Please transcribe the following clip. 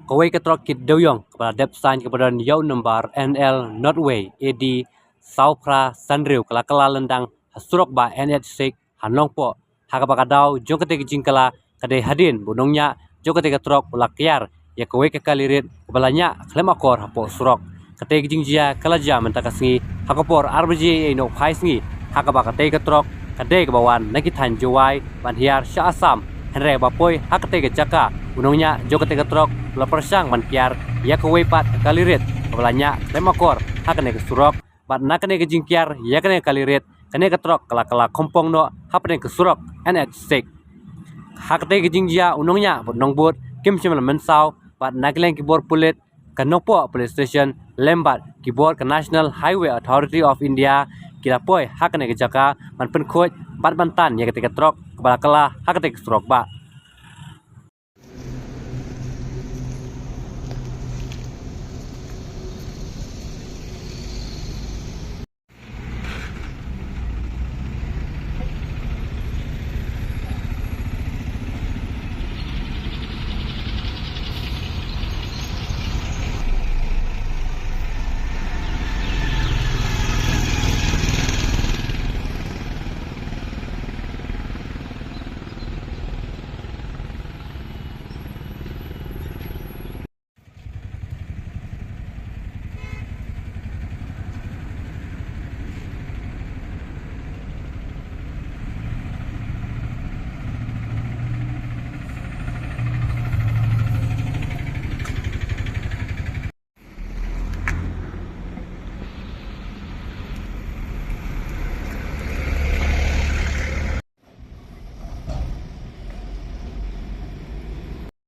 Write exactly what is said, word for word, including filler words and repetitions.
Kawei ka trok kit dewïong kaba la dep sign kaba don ïa u nombar N L nod wei A D saw phra san hynriew ka la kylla lyndang ha surok bah N H six ha Nongpoh ha kaba ka daw jong katei ka jingkylla ka dei hadien ba u nongñiah jong katei ka trok u la kiar ïa kawei ka kali rit kaba la ñiah khlem akor hapoh surok. Katei ka jingjia ka la jia mynta ka sngi ha ka por ar baje ïa i nohphai sngi ha kaba katei ka trok ka dei kaba wan na ki thaiñ Jowai ban hiar sha Assam, hynrei ba poi ha katei ka jaka u nongñiah jong katei ka trok u la pyrshang ban kiar ïa kawei pat ka kali rit kaba la ñiah khlem akor ha kane ka surok. Bad na kane ka jingkiar ïa kane ka kali rit, kane ka trok ka la kylla khongpong noh hapdeng ka surok N H six. Ha katei ka jingjia u nongñiah bad nongbud kim shym la mynsaw, bad na ka liang ki bor pulit ka Nongpoh Police Station lem bad ki bor ka National Highway Authority of India ki la poi ha kane ka jaka ban pynkhuid bad ban tan ïa katei ka trok kaba la kylla ha katei ka surok bah.